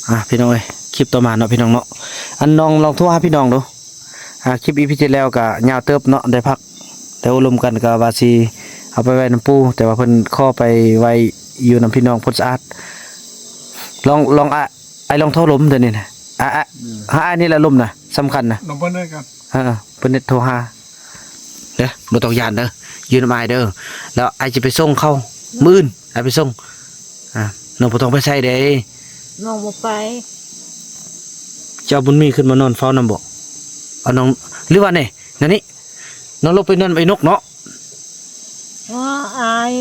ອ່າ ພີ່ນ້ອງເອີຍ ຄລິບຕໍ່ມາເນາະ ພີ່ນ້ອງເນາະ ອັນນ້ອງລອງໂທຫາພີ່ນ້ອງດູ. ອ່າ ຄລິບອີພີທີ່ແລ້ວກະຍາວເຕີບເນາະ ໄດ້ພັກ ໄດ້ໂອ້ລົມກັນ ກະວ່າຊິເອົາໄປໄວ້ນຳປູ່ ແຕ່ວ່າເພິ່ນຂໍໄປໄວ້ຢູ່ນຳພີ່ນ້ອງໂພນສະອາດ. ລອງ ລອງ ອ້າຍ ອ້າຍລອງໂທລົມເທື່ອນີ້ນະ. ອ້າຍ ອ້າຍ ອືມ ຫາອ້າຍນີ້ແຫຼະລົມນະ ສຳຄັນນະ. ລົມເພິ່ນເດີກັນ ເອີ ເພິ່ນໂທຫາເດີ ບໍ່ຕ້ອງຢ້ານເດີ ຢູ່ນຳອ້າຍເດີ ແລ້ວອ້າຍຈະໄປສົ່ງເຂົາ ມື້ອື່ນອ້າຍໄປສົ່ງ. ອ່າ ນ້ອງບໍ່ຕ້ອງໄປໃສເດ້ ນ້ອງບໍ່ໄປ. ເຈົ້າບຸນມີຂຶ້ນມານອນເຝົ້ານຳບໍ່? ເອົານ້ອງ ຫຼືວ່າແນ່ ນັ້ນນີ້ ນ້ອງລົງໄປນອນໄອ້ນົກເນາະ. ອໍ ອ້າຍ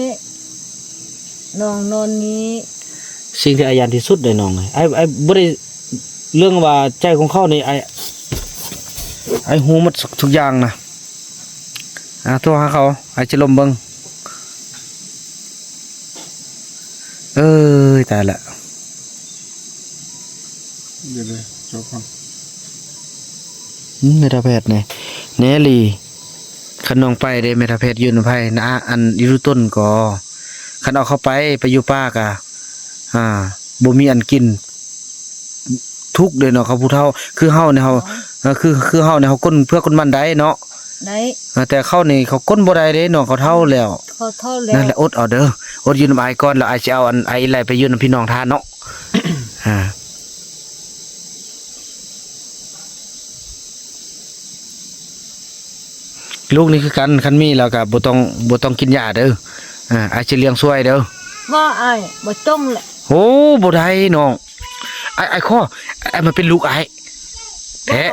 ນ້ອງນອນນີ້. ສິ່ງທີ່ອ້າຍຢ້ານທີ່ສຸດເດ້ນ້ອງເອີຍ ອ້າຍ ອ້າຍບໍ່ໄດ້ ເລື່ອງວ່າໃຈຂອງເຂົານີ້ ອ້າຍ ອ້າຍຮູ້ໝົດທຸກຢ່າງນະ. ອ່າ ໂທຫາເຂົາ ອ້າຍຈະລົມເບິ່ງ. ເອີຍ ຕາຍລະ. ເດີໆ ຈົບກ່ອນ. ອືມ ແມ່ເຖົ້າແພດນີ້ ແນ່ລີ ຄັນນ້ອງໄປເດ້ ແມ່ເຖົ້າແພດຢູ່ນຳໃຜນະ? ອັນ ຢູ່ຕົ້ນກໍ ຄັນເອົາເຂົາໄປ ໄປຢູ່ປ່າກະ ອ່າ ບໍ່ມີອັນກິນ ທຸກເດ້ເນາະ ເຂົາຜູ້ເຖົ້າ ຄືເຮົານີ້ເຮົາ ເອີ ຄື ຄືເຮົານີ້ເຮົາກົ້ນເພື່ອກົ້ນມັນໄດ້ເນາະ ໄດ້ ເອີ ແຕ່ເຂົານີ້ເຂົາກົ້ນບໍ່ໄດ້ເດ້ນ້ອງ ເຂົາເຖົ້າແລ້ວ ເຂົາເຖົ້າແລ້ວ. ນັ້ນແຫຼະ ອົດເອົາເດີ ອົດຢູ່ນຳອ້າຍກ່ອນ ແລ້ວອ້າຍຊິເອົາອັນ ອ້າຍອີໄລໄປຢູ່ນຳພີ່ນ້ອງທ່ານເນາະ. ອ່າ ລູກນີ້ຄືກັນ ຄັນມີແລ້ວກໍບໍ່ຕ້ອງ ບໍ່ຕ້ອງກິນຢາເດີ ອ່າ ອ້າຍຊິລ້ຽງຊ່ວຍເດີ. ບໍ່ ອ້າຍບໍ່ຈົ່ງແຫຼະ. ໂອ້ ບໍ່ໄດ້ນ້ອງ ອ້າຍ ອ້າຍຂໍ ອ້າຍມາເປັນລູກອ້າຍແທ້.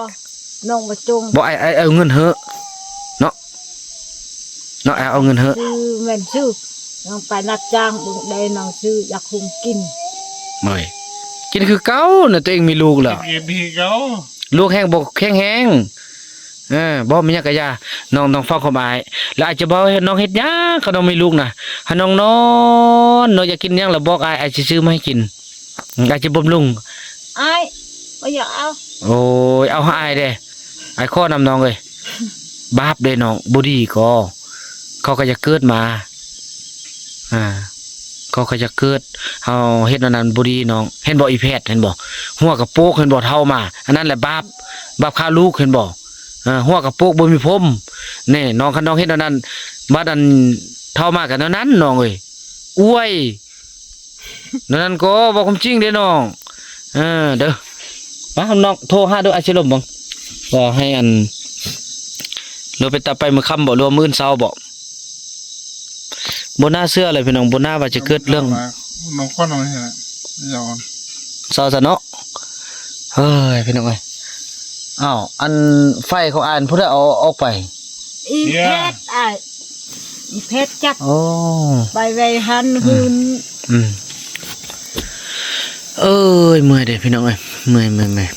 ນ້ອງບໍ່ຈົ່ງ. ບໍ່ ອ້າຍ ອ້າຍເອົາເງິນເຮີເນາະ ເນາະ ອ້າຍເອົາເງິນເຮີ. ຊື້ແມ່ນຊື້ ນ້ອງໄປຮັບຈ້າງເບິ່ງໄດ້ ນ້ອງຊື້ຢາກຫຸງກິນ. ໂອ້ຍ ກິນຄືເກົ່ານະ ຕົວເອງມີລູກແລ້ວ ກິນຄືເກົ່າ ລູກແຮງບໍ່ແຂງແຮງ. ເອີ ບໍ່ມີຫຍັງກະຢ່າ ນ້ອງ ນ້ອງຟັງຄວາມອ້າຍ ແລ້ວອ້າຍຈະເວົ້າໃຫ້ນ້ອງເຮັດຫຍັງ ຄັນນ້ອງມີລູກນະ ໃຫ້ນ້ອງນອນ ນ້ອງຢາກກິນຫຍັງລະບອກອ້າຍ ອ້າຍຊິຊື້ມາໃຫ້ກິນ ອືມ ອ້າຍຈະບຳລຸງ. ອ້າຍບໍ່ຢາກເອົາ. ໂອ້ຍ ເອົາໃຫ້ອ້າຍແດ່ ອ້າຍຂໍນຳນ້ອງເອີຍ. ບາບເດ້ນ້ອງ ບໍ່ດີກໍ ເຂົາກໍຢາກເກີດມາ ອ່າ ເຂົາກໍຢາກເກີດ ເຮົາເຮັດອັນນັ້ນບໍ່ດີນ້ອງ. ເຫັນບໍ່ອີແພດ ເຫັນບໍ່ ຫົວກະໂປກ ເຫັນບໍ່ ເຖົ້າມາ ອັນນັ້ນແຫຼະບາບ ບາບຂ້າລູກ ເຫັນບໍ່ ເອີ ຫົວກະໂປກບໍ່ມີຜົມ ແນ່ນ້ອງ. ຄັນນ້ອງເຮັດອັນນັ້ນ ບາດອັນເຖົ້າມາກໍແນວນັ້ນນ້ອງເອີຍ ອວຍ. ນັ້ນກໍເວົ້າຄວາມຈິງເດ້ນ້ອງ ເອີ ເດີ. ມານ້ອງໂທຫາດູ ອ້າຍຊິລົມເບິ່ງ ວ່າໃຫ້ອັນ ຫຼືໄປຕາໄປມື້ຄ່ຳບໍ່ ຫຼືມື້ອື່ນເຊົ້າບໍ່? ບໍ່ໜ້າເຊື່ອເລີຍພີ່ນ້ອງ ບໍ່ໜ້າວ່າຈະເກີດເລື່ອງ ນ້ອງຄວັນເອົາໃຫ້ແລ້ວ ເຊົາຊະເນາະ. ເຮີ້ຍ ພີ່ນ້ອງເອີຍ ອ້າວ ອັນໄຟຂອງອ້າຍ ຜູ້ໃດເອົາອອກໄປ? ອີແພດອ້າຍ ອີແພດຈັບ ໂອ້ ໄປໄວ້ຫັ້ນ ອືມ ຮືນ ອືມ ເອີຍ ເມື່ອຍເດ້ພີ່ນ້ອງເອີຍ ເມື່ອຍ ເມື່ອຍ ເມື່ອຍ.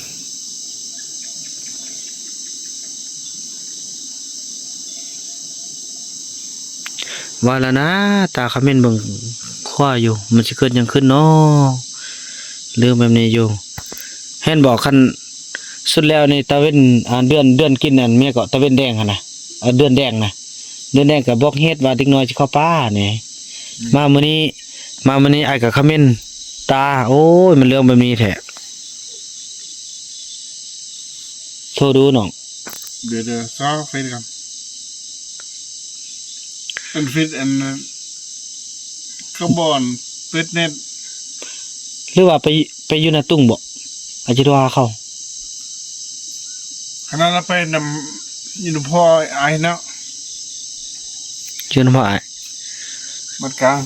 ວ່າແລ້ວນະ ຕາຂະເໝັນເບິ່ງຂວາຢູ່ ມັນຊິເກີດຫຍັງຂຶ້ນເນາະ ເລື່ອງແບບນີ້ຢູ່. ເຫັນບໍ່ ຄັນສຸດແລ້ວນີ້ ຕາເວັນ ອ່າ ເດືອນ ເດືອນກິນອັນ ແມ່ນກໍຕາເວັນແດງຫັ້ນນະ ເອີ ເດືອນແດງນະ ເດືອນແດງກໍບອກເຫດວ່າເດັກນ້ອຍຊິເຂົ້າປ່ານີ້. ອືມ ມາມື້ນີ້ ມາມື້ນີ້ອ້າຍກໍຂະເໝັນຕາ ໂອ້ຍ ມັນເລື່ອງແບບນີ້ແທ້. ໂທດູນ້ອງ ດຽວໆ ຊາວເຟດກ່ອນ ເປັນເຟດອັນ ກະບອນ ເຟດເນັດ ຫຼືວ່າໄປ ໄປຢູ່ນາຕຸງບໍ? ອາດຈະໂທຫາເຂົາ ອັນນັ້ນລະໄປນຳ ຢູ່ນຳພໍ່ອ້າຍເນາະ ຢູ່ນຳພໍ່ອ້າຍ ບັດກາງ.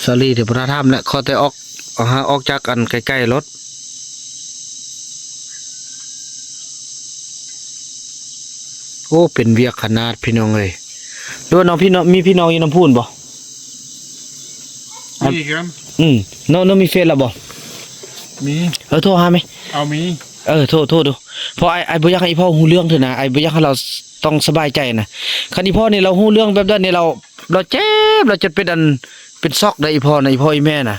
ສາລີເດ ບໍ່ທ່າຖາມແຫຼະ ຂໍແຕ່ອອກ ເອົາຫາອອກຈາກອັນໃກ້ໆໂລດ. ໂອ້ ເປັນວຽກຂະໜາດພີ່ນ້ອງເອີຍ. ຫຼືວ່ານ້ອງ ພີ່ນ້ອງ ມີພີ່ນ້ອງຢູ່ນຳພູ້ນບໍ່? ມີຄືກັນ. ອືມ ນ້ອງ ນ້ອງມີເຟສລະບໍ່? ມີ. ເອີ ໂທຫາແມ. ເອົາ ມີ. ເອີ ໂທ ໂທດູ ເພາະອ້າຍ ອ້າຍບໍ່ຢາກໃຫ້ອີ່ພໍ່ຮູ້ເລື່ອງເທື່ອນະ ອ້າຍບໍ່ຢາກໃຫ້ລາວຕ້ອງສະບາຍໃຈນະ. ຄັນອີ່ພໍ່ນີ້ລາວຮູ້ເລື່ອງແບບນັ້ນນີ້ ລາວ ລາວເຈັບ ລາວຈົນເປັນອັນ ເປັນຊັອກໄດ໋ ອີ່ພໍ່ນະ ອີ່ພໍ່ອີ່ແມ່ນະ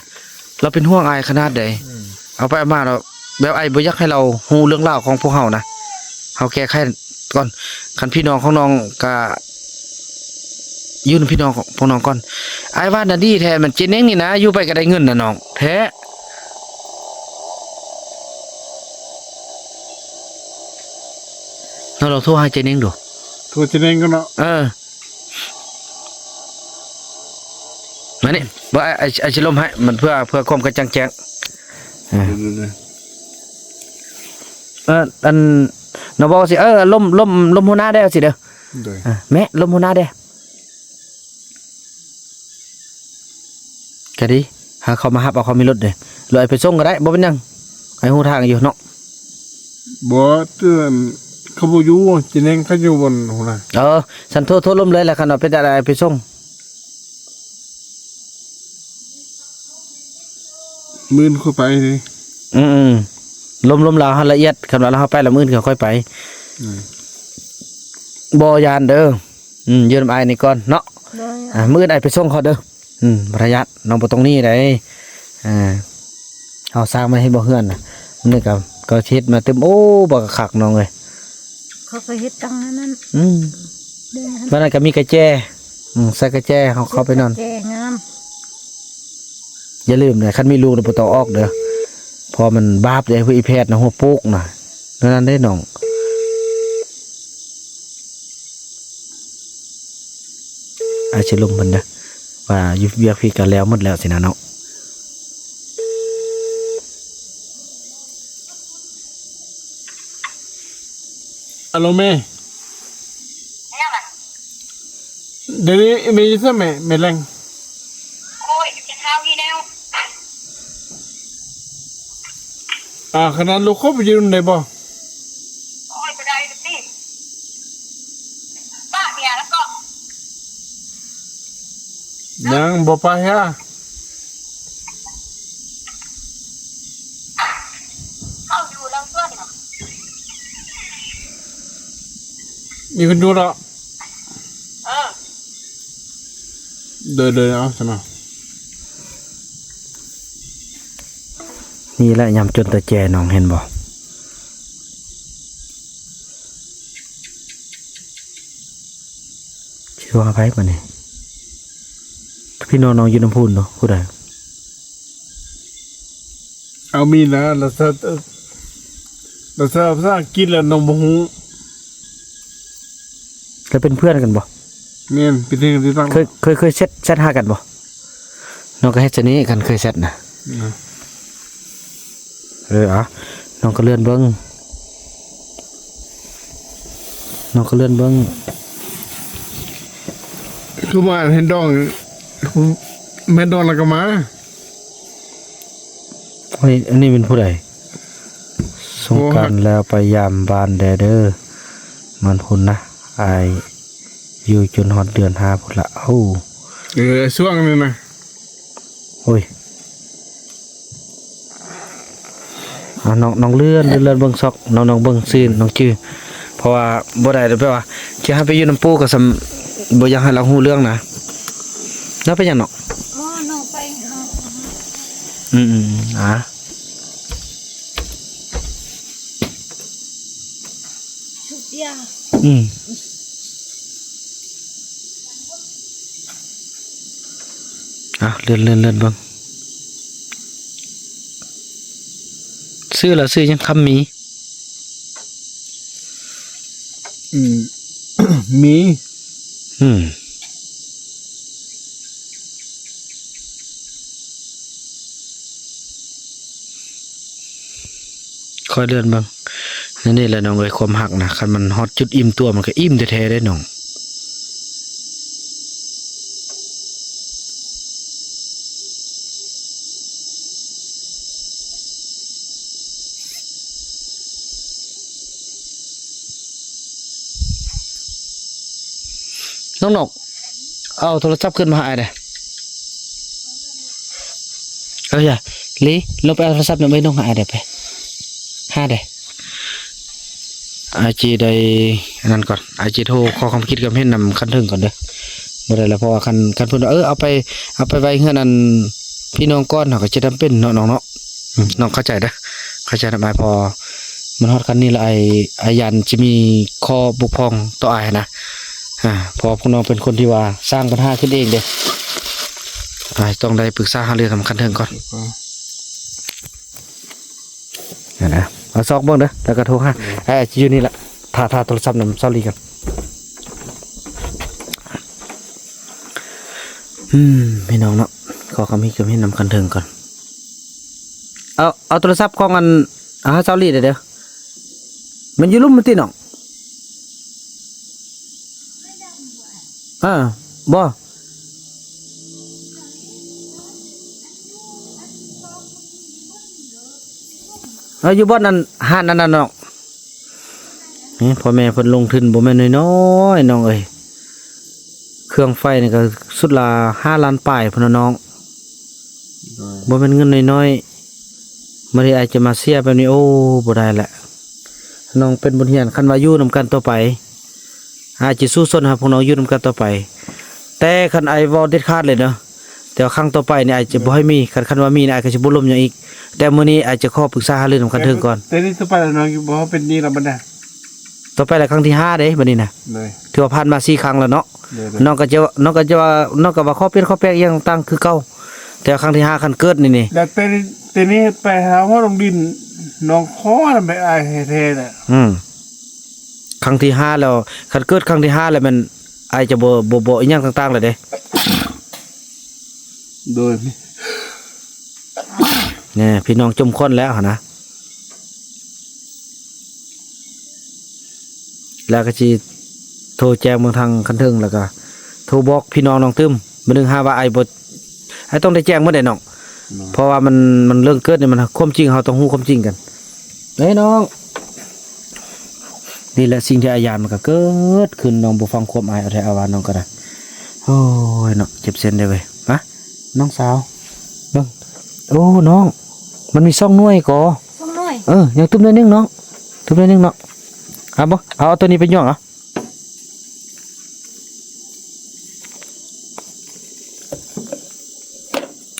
ລາວເປັນຫ່ວງອ້າຍຂະໜາດໃດ. ອືມ ເອົາໄປເອົາມາລາວ ແບບອ້າຍບໍ່ຢາກໃຫ້ລາວຮູ້ເລື່ອງລາວຂອງພວກເຮົານະ ເຮົາແກ້ໄຂກ່ອນ. ຄັນພີ່ນ້ອງຂອງນ້ອງກະ ຢູ່ນຳພີ່ນ້ອງ ພວກນ້ອງກ່ອນ. ອ້າຍວ່ານະ ດີແທ້ ມັນເຈເນັງນີ້ນະ ຢູ່ໄປກໍໄດ້ເງິນນະນ້ອງ ແທ້. ເຮົາລອງໂທຫາເຈເນັງດູ. ໂທເຈເນັງກ່ອນເນາະ. ເອີ ມານີ້ ບໍ່ ອ້າຍ ອ້າຍ ອ້າຍຊິລົມໃຫ້ ມັນເພື່ອ ເພື່ອຄວາມກະຈ່າງແຈ້ງ. ເອີ ເອີ ອັນ ນ້ອງບອກຊິ ເອີ ລົມ ລົມ ລົມຫົວໜ້າແດ່ຊິເດີ. ໂດຍ ເອີ ແມ່ ລົມຫົວໜ້າແດ່. ກະດີ ຫາເຂົາມາຮັບເອົາ ເຂົາມີລົດເດ້ ຫຼືອ້າຍໄປສົ່ງກໍໄດ້ ບໍ່ເປັນຫຍັງ ອ້າຍຮູ້ທາງຢູ່ເນາະ. ບໍ່ ເອີ ເຂົາບໍ່ຢູ່ ເຈເນັງເຂົາຢູ່ບ່ອນພຸ້ນນະ. ເອີ ຊັ້ນໂທ ໂທລົມເລີຍລະ ຄັນວ່າເປັນຈັ່ງໃດອ້າຍໄປສົ່ງ. ມື້ອື່ນຄ່ອຍໄປເດ້. ອືມໆ ລົມ ລົມລາວຫັ້ນລະອຽດ ຄັນວ່າລາວເຮົາໄປລະ ມື້ອື່ນກໍຄ່ອຍໄປ. ອືມ ບໍ່ຢ້ານເດີ. ອືມ ຢູ່ນຳອ້າຍນີ້ກ່ອນເນາະ. ໂດຍ ອ່າ ມື້ອື່ນອ້າຍໄປສົ່ງເຂົາເດີ. ອືມ ບໍ່ໄດ້ຢ້ານ ນ້ອງບໍ່ຕ້ອງໜີໃດ. ອ່າ ເຮົາສ້າງມາເຮັດບໍ່ເຮືອນນະ ນີ້ກໍ ກໍເຮັດມາຕື່ມ. ໂອ້ ບັກຄັກນ້ອງເອີຍ. ເຂົາກໍເຮັດຕັ້ງອັນນັ້ນ. ອືມ ເດີ ບ້ານນັ້ນກໍມີກະແຈ. ອືມ ໃສ່ກະແຈເຮົາເຂົ້າໄປນອນ. ກະແຈງາມ. ຢ່າລືມເດີ ຄັນມີລູກນະບໍ່ຕ້ອງອອກເດີ ເພາະມັນບາບເດ້ ອີແພດນະ ຫົວໂປກນະ. ແນວນັ້ນເດ້ນ້ອງ. ອ້າຍຊິລົມເພິ່ນເດີ ວ່າຢູ່ວຽກພີ້ກໍແລ້ວໝົດແລ້ວຊີ້ນະເນາະ. ອາໂລແມ່ ເປັນຫຍັງລະ? ດຽວນີ້ແມ່ຢູ່ໃສແມ່? ແມ່ແລງ ໂອ້ຍ ຢູ່ແຕ່ເຊົ້ານີ້ແລ້ວ. ອ່າ ຂະໜາດລູກເຂົາໄປຢູ່ນຳໄດ້ບໍ່? ໂອ້ຍ ບໍ່ໄດ້ຕິ ປະເມຍແລ້ວກໍ ຍັງບໍ່ປະຫາ. ເຂົາຢູ່ຫຼັງສວນ ມີຄົນຢູ່ເນາະ. ເອີ ເດີໆ ເອົາຊັ້ນເນາະ. ນີ້ແຫຼະຍາມຈົນຕາແຈນ້ອງເຫັນບໍ່? ຊິໂທຫາໃຜບາດນີ້? ພີ່ນ້ອງນ້ອງຢູ່ນຳພຸ້ນເນາະ ຜູ້ໃດ? ເອົາມີນະ ລະຊະ ລະຊະພາສາອັງກິດລະນ້ອງບໍ່ຮູ້. ລະເປັນເພື່ອນກັນບໍ່? ແມ່ນ ເປັນເພື່ອນກັນ. ເຄີຍ ເຄີຍ ເຄີຍແຊັດ ແຊັດຫາກັນບໍ່? ນ້ອງກໍເຮັດຊະນີ້ ຄັນເຄີຍແຊັດນະ. ເອີ ເອົາ ນ້ອງກໍເລື່ອນເບິ່ງ ນ້ອງກໍເລື່ອນເບິ່ງ. ຄືວ່າເຫັນດອງ ແມ່ນດອງລະກໍມາ. ໂອ້ຍ ອັນນີ້ແມ່ນຜູ້ໃດ? ສົງການແລ້ວໄປຢາມບ້ານແດ່ເດີ ມັນພຸ້ນນະ ອ້າຍຢູ່ຈົນຮອດເດືອນຫ້າພຸ້ນລະ. ໂອ້ ເອີ ຊ່ວງນີ້ນະ. ໂອ້ຍ ອ່າ ນ້ອງ ນ້ອງເລື່ອນ ເລື່ອນເບິ່ງຊອກ ນ້ອງ ນ້ອງເບິ່ງຊື່ ນ້ອງຈື່ ເພາະວ່າບໍ່ໄດ້ແບບວ່າ ຊິໃຫ້ໄປຢູ່ນຳປູ່ກໍສ່ຳ ບໍ່ຢາກໃຫ້ລາວຮູ້ເລື່ອງນະ. ແລ້ວເປັນຫຍັງເນາະ? ອໍ ນ້ອງໄປຫາ ອືມໆ ອ່າ ສູບຢາ ອືມ. ອ່ະ ເລື່ອນ ເລື່ອນ ເລື່ອນເບິ່ງ ຊື່ລາວຊື່ຫຍັງ? ຄຳມີ. ອືມ ມີ ອືມ ຄ່ອຍເລື່ອນເບິ່ງ. ແນວນີ້ແຫຼະນ້ອງເອີຍ ຄວາມຮັກນະ ຄັນມັນຮອດຈຸດອີ່ມຕົວ ມັນກໍອີ່ມແທ້ໆເດ້ນ້ອງ. ນ້ອງນົກ ເອົາໂທລະສັບຂຶ້ນມາຫາອ້າຍແດ່. ເອີ ຢ່າ ລີ ລົງໄປເອົາໂທລະສັບນຳເອື້ອຍນົກໃຫ້ອ້າຍແດ່ໄປ. ຫາແດ່. ອ້າຍຈີໄດ້ອັນນັ້ນກ່ອນ ອ້າຍຈີໂທຂໍຄວາມຄິດຄວາມເຫັນນຳຂັ້ນເທິງກ່ອນເດີ. ບໍ່ໄດ້ລະ ເພາະວ່າຄັນ ຄັນເພິ່ນວ່າ ເອີ ເອົາໄປ ເອົາໄປໄວ້ເຮືອນອັນ ພີ່ນ້ອງກ່ອນ ເຮົາກໍຈະຈຳເປັນເນາະນ້ອງເນາະ. ອືມ ນ້ອງເຂົ້າໃຈເດີ ເຂົ້າໃຈນຳອ້າຍ ເພາະມັນຮອດຂັ້ນນີ້ລະ ອ້າຍ ອ້າຍຢ້ານຈະມີຂໍ້ບົກຜ່ອງຕໍ່ອ້າຍຫັ້ນນະ. ອ່າ ເພາະວ່າພວກນ້ອງເປັນຄົນທີ່ວ່າສ້າງບັນຫາຂຶ້ນເອງເດ້ ອ່າ ຕ້ອງໄດ້ປຶກສາຫາລືນຳຂັ້ນເທິງກ່ອນ ອ່າ ນະ ເອົາຊອກເບິ່ງເດີ ແລ້ວກໍໂທຫາ ເອີ ຢູ່ນີ້ລະ ຖ້າ ຖ້າໂທລະສັບນຳຊາວລີກ່ອນ. ອືມ ພີ່ນ້ອງເນາະ ຂໍຄຳຄິດຄຳເຫັນນຳຂັ້ນເທິງກ່ອນ ເອົາ ເອົາໂທລະສັບຂອງອັນ ຫາຊາວລີໄດ້ເດີ ມັນຢູ່ລຸ່ມມັນຕິນ້ອງ ເອີ ບໍ່ ເອົາຢູ່ບ່ອນອັນ ຮ້ານອັນນັ້ນນ້ອງ ນີ້ພໍ່ແມ່ເພິ່ນລົງທຶນບໍ່ແມ່ນນ້ອຍໆ ນ້ອງເອີຍ ເຄື່ອງໄຟນີ້ກໍສຸດລະຫ້າລ້ານປາຍພຸ້ນນະນ້ອງ ໂດຍ ບໍ່ແມ່ນເງິນນ້ອຍໆ ມື້ນີ້ອ້າຍຈະມາເສຍແບບນີ້ ໂອ້ ບໍ່ໄດ້ແຫຼະ ນ້ອງເປັນບົດຮຽນ ຄັນວ່າຢູ່ນຳກັນຕໍ່ໄປ ອ້າຍຈະສູ້ຊົນໃຫ້ພວກນ້ອງຢູ່ນຳກັນຕໍ່ໄປ ແຕ່ຄັນອ້າຍເວົ້າເດັດຂາດເລີຍເນາະ ແຕ່ວ່າຄັ້ງຕໍ່ໄປນີ້ອ້າຍຈະບໍ່ໃຫ້ມີ ຄັນ ຄັນວ່າມີນີ້ອ້າຍກໍຊິບໍ່ລົມຫຍັງອີກ ແຕ່ມື້ນີ້ອ້າຍຈະຂໍປຶກສາຫາລືນຳຂັ້ນເທິງກ່ອນ ແຕ່ນີ້ຕໍ່ໄປນ້ອງບໍ່ເປັນນີ້ລະບັດນີ້ ຕໍ່ໄປລະຄັ້ງທີຫ້າເດ້ບັດນີ້ນະ ໂດຍ ຖືວ່າຜ່ານມາສີ່ຄັ້ງແລ້ວເນາະ ໂດຍໆ ນ້ອງກໍຈະ ນ້ອງກໍຈະວ່າ ນ້ອງກໍວ່າຂໍປ່ຽນຂໍແປງອີ່ຫຍັງຕ່າງຄືເກົ່າ ແຕ່ຄັ້ງທີຫ້າຄັນເກີດນີ້ນີ້ ແລ້ວແຕ່ ແຕ່ນີ້ໄປຫາຮອດໂຮງດິນ ນ້ອງຂໍນຳໄປອ້າຍແທ້ໆ ອືມ ຄັ້ງທີຫ້າແລ້ວ ຄັນເກີດຄັ້ງທີຫ້າແລ້ວແມ່ນອ້າຍຈະບໍ່ ບໍ່ ບໍ່ອີ່ຫຍັງຕ່າງໆແລ້ວເດ້ ໂດຍ ແນ່ ພີ່ນ້ອງຈົມຄວັນແລ້ວຫັ້ນນະ ແລ້ວກໍຊິໂທແຈ້ງເບິ່ງທາງຂັ້ນເທິງ ແລ້ວກໍໂທບອກພີ່ນ້ອງນ້ອງຕື່ມ ມື້ໜຶ່ງຫາວ່າອ້າຍບໍ່ ອ້າຍຕ້ອງໄດ້ແຈ້ງໝົດເດ້ນ້ອງ ເນາະ ເພາະວ່າມັນ ມັນເລື່ອງເກີດນີ້ ມັນຄວາມຈິງ ເຮົາຕ້ອງຮູ້ຄວາມຈິງກັນ ເອີຍນ້ອງ ນີ້ແຫຼະສິ່ງທີ່ອ້າຍຢ້ານ ມັນກໍເກີດຂຶ້ນ ນ້ອງບໍ່ຟັງຄວາມອ້າຍ ເອົາແທ້ເອົາວ່າ ນ້ອງກໍໄດ້ ໂອ້ຍເນາະ ເຈັບເສັ້ນເດ້ເວີຍ ມາ ນ້ອງສາວ ເບິ່ງ ໂອ້ ນ້ອງ ມັນມີສອງໜ່ວຍກໍ ສອງໜ່ວຍ ເອີ ຍັງຕຸ້ມໜ້ອຍໜຶ່ງນ້ອງ ຕຸ້ມໜ້ອຍໜຶ່ງເນາະ ເອົາບໍ່ ເອົາ ເອົາໂຕນີ້ໄປຫຍ້ອງເອົາ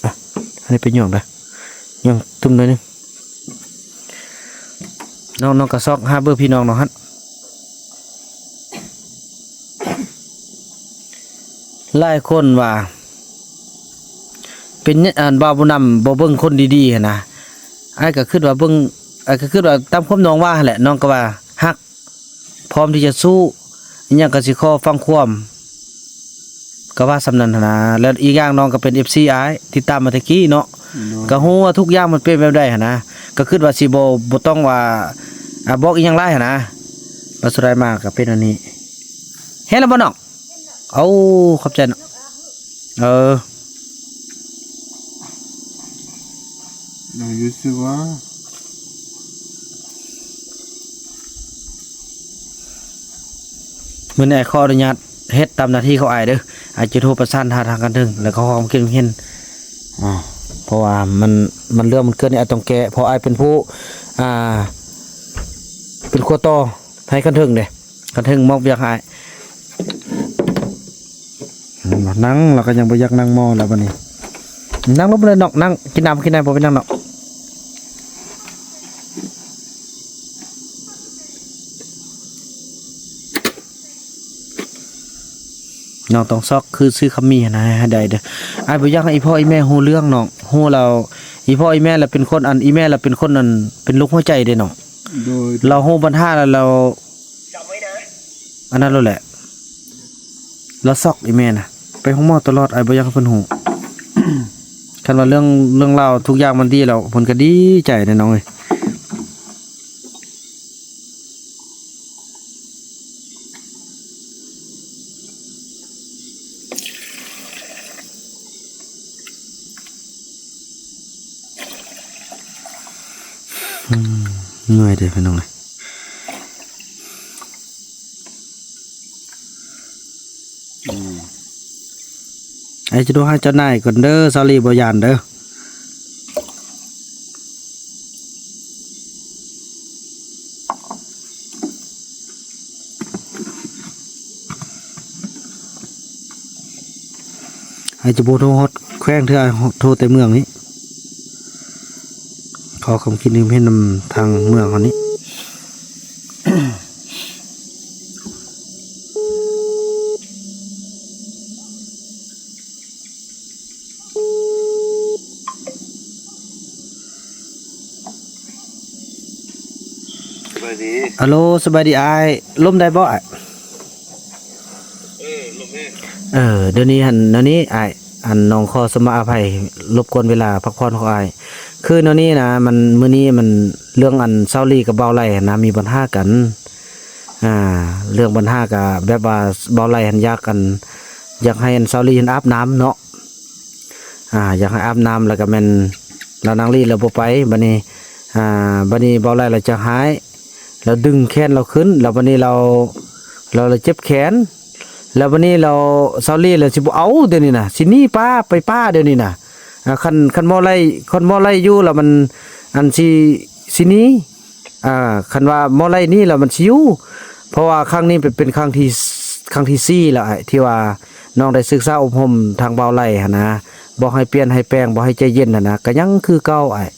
ອ່ະ ອັນນີ້ໄປຫຍ້ອງເດີ ຫຍ້ອງຕຸ້ມໜ້ອຍໜຶ່ງ ນ້ອງ ນ້ອງກໍຊອກຫາເບີພີ່ນ້ອງນ້ອງຫັ້ນ ຫຼາຍຄົນວ່າ ເປັນຫຍັງ ອັນ ບ່າວບຸນນຳບໍ່ເບິ່ງຄົນດີໆຫັ້ນນະ ອ້າຍກໍຄິດວ່າເບິ່ງ ອ້າຍກໍຄິດວ່າຕາມຄວາມນ້ອງວ່າຫັ້ນແຫຼະ ນ້ອງກໍວ່າຮັກ ພ້ອມທີ່ຈະສູ້ ອີ່ຫຍັງກໍຊິຂໍຟັງຄວາມ ກໍວ່າສ່ຳນັ້ນຫັ້ນນະ ແລ້ວອີກຢ່າງນ້ອງກໍເປັນເອັຟຊີອ້າຍ ຕິດຕາມມາແຕ່ກີ້ເນາະ ໂດຍ ກໍຮູ້ວ່າທຸກຢ່າງມັນເປັນແບບໃດຫັ້ນນະ ກໍຄິດວ່າຊິບໍ່ ບໍ່ຕ້ອງວ່າ ອ່າ ບອກອີ່ຫຍັງຫຼາຍຫັ້ນນະ ວ່າສຸດທ້າຍມາກໍເປັນອັນນີ້ ເຫັນແລ້ວບໍ່ນ້ອງ? ເອົາ ຂອບໃຈເນາະ ເອີ ຍັງຢູ່ຊື່ວ່າ ມື້ນີ້ອ້າຍຂໍອະນຸຍາດເຮັດຕາມໜ້າທີ່ຂອງອ້າຍເດີ ອ້າຍຈະໂທປະສານຫາທາງຂັ້ນເທິງ ແລ້ວກໍຂໍຄວາມຄິດເຫັນ ອ່າ ເພາະວ່າມັນ ມັນເລື່ອງມັນເກີດນີ້ອ້າຍຕ້ອງແກ້ ເພາະອ້າຍເປັນຜູ້ ອ່າ ເປັນຄົວຕໍ່ໃຫ້ຂັ້ນເທິງເດ້ ຄັນເທິງມອບວຽກໃຫ້ ນັ່ງ ລາວກໍຍັງບໍ່ຢາກນັ່ງໝໍ້ແລ້ວບັດນີ້ ນັ່ງລົງໄປເລີຍນ້ອງ ນັ່ງກິນນ້ຳກິນນ້ຳ ບໍ່ໄປນັ່ງດອກ ນ້ອງຕ້ອງຊອກຄືຊື້ຄຳໝີ່ຫັ້ນນະໃຫ້ໄດ້ເດີ ອ້າຍບໍ່ຢາກໃຫ້ອີ່ພໍ່ອີ່ແມ່ຮູ້ເລື່ອງນ້ອງ ຮູ້ແລ້ວ ອີ່ພໍ່ອີ່ແມ່ລະເປັນຄົນ ອັນ ອີ່ແມ່ລະເປັນຄົນ ອັນ ເປັນໂລກຫົວໃຈເດ້ນ້ອງ ໂດຍ ລາວຮູ້ບັນຫາແລ້ວ ລາວ ອັນນັ້ນໂລດແຫຼະ ລາວຊັອກອີ່ແມ່ນະ ໄປໂຮງໝໍຕະຫຼອດ ອ້າຍບໍ່ຢາກໃຫ້ເພິ່ນຮູ້ ຄັນວ່າເລື່ອງ ເລື່ອງລາວທຸກຢ່າງມັນດີແລ້ວ ເພິ່ນກໍດີໃຈເດ້ນ້ອງເອີຍ. ອືມ ເມື່ອຍເດ້ພີ່ນ້ອງເອີຍ ອືມ ອ້າຍຈະໂທຫາເຈົ້ານາຍກ່ອນເດີ ສາວລີບໍ່ຢ້ານເດີ. ອ້າຍຈະບໍ່ໂທຮອດແຂວງເທື່ອ ໂທແຕ່ເມືອງນີ້ ຂໍຄວາມຄິດເຫັນນຳທາງເມືອງເຮົານີ້. ສະບາຍດີ. ອາໂລ ສະບາຍດີອ້າຍ. ລົມໄດ້ບໍ່ອ້າຍ? ເອີ ລົມແຮງ. ເອີ ດຽວນີ້ຫັ້ນ ແນວນີ້ອ້າຍ ອັນ ນ້ອງຂໍສະມາອະໄພລົບກວນເວລາພັກຜ່ອນຂອງອ້າຍ. ຄືແນວນີ້ນະ ມັນ ມື້ນີ້ມັນ ເລື່ອງອັນ ສາວລີກັບບ່າວໄຫຼຫັ້ນນະ ມີບັນຫາກັນ. ອ່າ ເລື່ອງບັນຫາກະແບບວ່າ ບ່າວໄຫຼຫັ້ນຢາກອັນ ຢາກໃຫ້ອັນ ສາວລີຫັ້ນອາບນ້ຳເນາະ. ອ່າ ຢາກໃຫ້ອາບນ້ຳ ແລ້ວກໍແມ່ນລາວນາງລີລາວບໍ່ໄປ. ບັດນີ້ ອ່າ ບັດນີ້ບ່າວໄຫຼລາວຈະຮ້າຍ ລາວດຶງແຂນລາວຂຶ້ນ ແລ້ວບັດນີ້ລາວ ລາວ ລາວເຈັບແຂນ ແລ້ວບັດນີ້ລາວ ສາວລີລາວຊິບໍ່ເອົາດຽວນີ້ນະ ຊິໜີປ່າ ໄປປ່າດຽວນີ້ນະ. ອ່າ ຄັນ ຄັນໝໍໄລ່ ຄັນໝໍໄລ່ຢູ່ລະມັນ ອັນ ຊິ ຊິໜີ ອ່າ ຄັນວ່າໝໍໄລ່ໜີລະມັນຊິຢູ່. ເພາະວ່າຄັ້ງນີ້ເປັນ ເປັນຄັ້ງທີ ຄັ້ງທີສີ່ແລ້ວອ້າຍ ທີ່ວ່ານ້ອງໄດ້ສຶກສາອົບຮົມທາງບ່າວໄຫຼຫັ້ນນະ ບອກໃຫ້ປ່ຽນໃຫ້ແປງ ບອກໃຫ້ໃຈເຢັນຫັ້ນນະ ກະຍັງຄືເກົ່າອ້າຍ.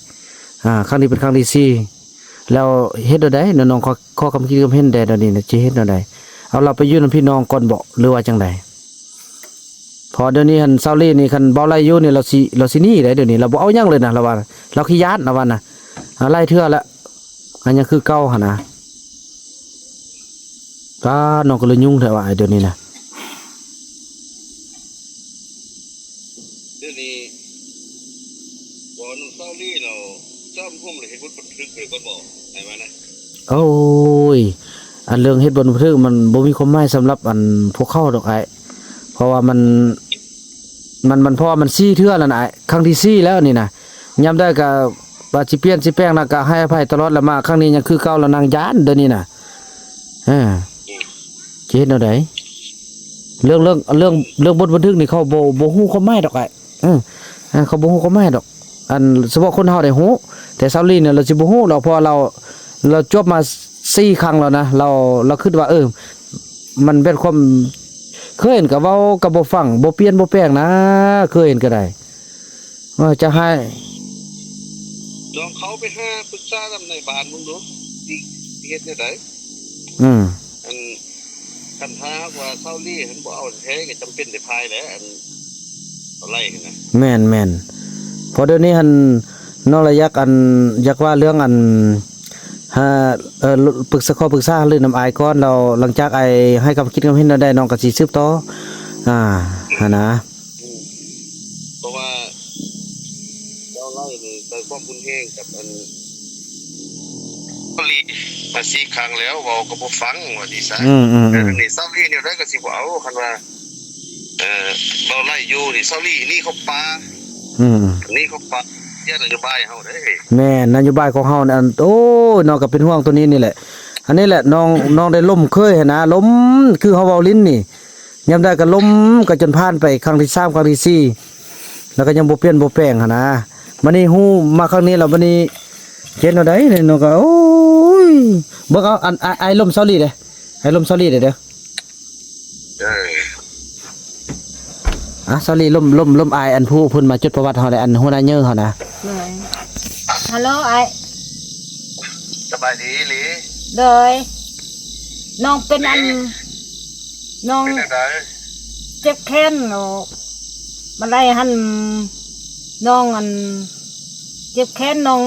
ອ່າ ຄັ້ງນີ້ເປັນຄັ້ງທີສີ່ແລ້ວ. ເຮັດແນວໃດເນາະ ນ້ອງ ຂໍ ຂໍຄຳຄິດຄຳເຫັນແດ່ດຽວນີ້ນະ ຊິເຮັດແນວໃດ? ເອົາລາວໄປຢູ່ນຳພີ່ນ້ອງກ່ອນບໍ ຫຼືວ່າຈັ່ງໃດ? ເພາະດຽວນີ້ຫັ້ນ ສາວລີນີ້ ຄັນບ່າວໄຫຼຢູ່ນີ້ ລາວຊິ ລາວຊິໜີໄດ໋ ດຽວນີ້ ລາວບໍ່ເອົາຫຍັງເລີຍນະ ລາວວ່າ ລາວຂີ້ຢ້ານ ລາວວ່ານະ. ອ່າ ຫຼາຍເທື່ອລະ ອັນຍັງຄືເກົ່າຫັ້ນນະ. ປ້າ ນ້ອງກໍເລີຍຫຍຸ້ງແທ້ວ່າ ດຽວນີ້ນະ. ດຽວນີ້ ບໍ່ນຳສາວລີແລ້ວ ຈຳຫົມແລ້ວເຮັດບົດບັນທຶກໄວ້ກ່ອນບໍ່ ໃຫ້ມານະ? ໂອ້ຍ ອັນເລື່ອງເຮັດບົດບັນທຶກມັນບໍ່ມີຄວາມໝາຍສຳລັບອັນພວກເຂົາດອກອ້າຍ ເພາະວ່າມັນ ມັນ ມັນ ເພາະວ່າມັນສີ່ເທື່ອແລ້ວນະອ້າຍ ຄັ້ງທີສີ່ແລ້ວນີ້ນະ. ຍາມໃດກໍວ່າຊິປ່ຽນຊິແປງນະ ກໍໃຫ້ອະໄພຕະຫຼອດ ແລ້ວມາຄັ້ງນີ້ຍັງຄືເກົ່າ ແລ້ວນາງຢ້ານດຽວນີ້ນະ. ເອີ ຊິເຮັດແນວໃດ? ເລື່ອງ ເລື່ອງ ເລື່ອງ ເລື່ອງບົດບັນທຶກນີ້ເຂົາບໍ່ ບໍ່ຮູ້ຄວາມໝາຍດອກອ້າຍ. ເອີ ເອີ ເຂົາບໍ່ຮູ້ຄວາມໝາຍດອກ. ອັນ ສະເພາະຄົນເຮົາໄດ້ຮູ້ ແຕ່ສາວລີນີ້ລາວຊິບໍ່ຮູ້ດອກ ເພາະວ່າລາວ ລາວຈົບມາສີ່ຄັ້ງແລ້ວນະ. ລາວ ລາວຄິດວ່າ ເອີ ມັນເປັນຄວາມ ເຄີຍເຫັນກໍເວົ້າກໍບໍ່ຟັງ ບໍ່ປ່ຽນບໍ່ແປງນະ ເຄີຍເຫັນກໍໄດ້. ເອີ ຈະໃຫ້ ລອງເຂົ້າໄປຫາປຶກສານຳນາຍບ້ານເບິ່ງດູ ຊິ ຊິເຮັດແນວໃດ? ອືມ ອັນ ຄັນຖ້າຫາກວ່າສາວລີຫັ້ນບໍ່ເອົາແທ້ ກໍຈຳເປັນໄດ້ພາຍແຫຼະ ອັນ ເອົາໄລ່ຫັ້ນນະ. ແມ່ນໆ ເພາະດຽວນີ້ຫັ້ນ ນ້ອງລະຢາກ ອັນ ຢາກວ່າເລື່ອງ ອັນ ຫາ ເອີ ປຶກສາ ຂໍປຶກສາຫາລືນຳອ້າຍກ່ອນ ແລ້ວຫຼັງຈາກອ້າຍໃຫ້ຄຳຄິດຄຳເຫັນແນວໃດ ນ້ອງກໍຊິສືບຕໍ່ ອ່າ ຫັ້ນນະ. ເພາະວ່າເຈົ້າໄລ່ນີ້ໃຊ້ຄວາມຮຸນແຮງກັບອັນ ສາວລີມາສີ່ຄັ້ງແລ້ວ ເວົ້າກໍບໍ່ຟັງວ່າຊີ້ຊະ. ອືມໆໆ ດຽວນີ້ສາວລີແນວໃດກໍຊິບໍ່ເອົາ ຄັນວ່າ ເອີ ເວົ້າໄລ່ຢູ່ນີ້ ສາວລີໜີເຂົ້າປ່າ. ອືມ ໜີເຂົ້າປ່າ ເສຍນະໂຍບາຍເຮົາເດ້. ແມ່ນ ນະໂຍບາຍຂອງເຮົານັ້ນ ໂອ້ຍ ນ້ອງກໍເປັນຫ່ວງໂຕນີ້ນີ້ແຫຼະ. ອັນນີ້ແຫຼະ ນ້ອງ ນ້ອງໄດ້ລົມເຄີຍຫັ້ນນະ ລົມ ຄືເຮົາເວົ້າຫຼິ້ນນີ້ ຍາມໃດກໍລົມ ກໍຈົນຜ່ານໄປຄັ້ງທີສາມ ຄັ້ງທີສີ່ ແລ້ວກໍຍັງບໍ່ປ່ຽນບໍ່ແປງຫັ້ນນະ. ບັດນີ້ຮູ້ມາຄັ້ງນີ້ແລ້ວ ບັດນີ້ເຮັດແນວໃດນີ້ ນ້ອງກໍ ໂອ້ຍ ເບິ່ງເອົາ ອັນ ອ້າຍ ອ້າຍລົມສາວລີເດ້ ອ້າຍລົມສາວລີເດ້ເດີ. ເອີ ອ່ະ ສາວລີ ລົມ ລົມ ລົມອ້າຍ ອັນ ຜູ້ເພິ່ນມາຈົດປະຫວັດເຮົາແຫຼະ ອັນ ຫົວໜ້າເຍີເຮົານະ. ໂດຍ ຮັລໂຫຼ ອ້າຍ ສະບາຍດີລີ? ໂດຍ ນ້ອງເປັນອັນ ນ້ອງເຈັບແຂນ ບໍ່ໄດ້ຫັ້ນ ນ້ອງອັນ ເຈັບແຂນ ນ້ອງ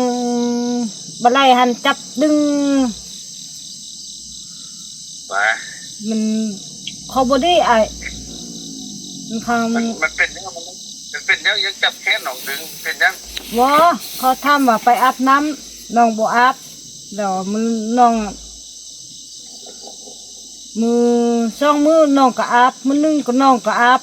ບໍ່ໄດ້ຫັ້ນ ຈັບດຶງ ວ່າ ມັນ ເຂົາບໍ່ດີອ້າຍ ມັນ ມັນ ມັນເປັນຫຍັງ ມັນເປັນຫຍັງ ຍັງຈັບແຂນນ້ອງດຶງ ເປັນຫຍັງ? ບໍ່ ເຂົາຖາມວ່າໄປອາບນ້ຳ ນ້ອງບໍ່ອາບ ແລ້ວມື້ນ້ອງ ມື້ສອງມື້ນ້ອງກໍອາບ ມື້ໜຶ່ງກໍນ້ອງກໍອາບ.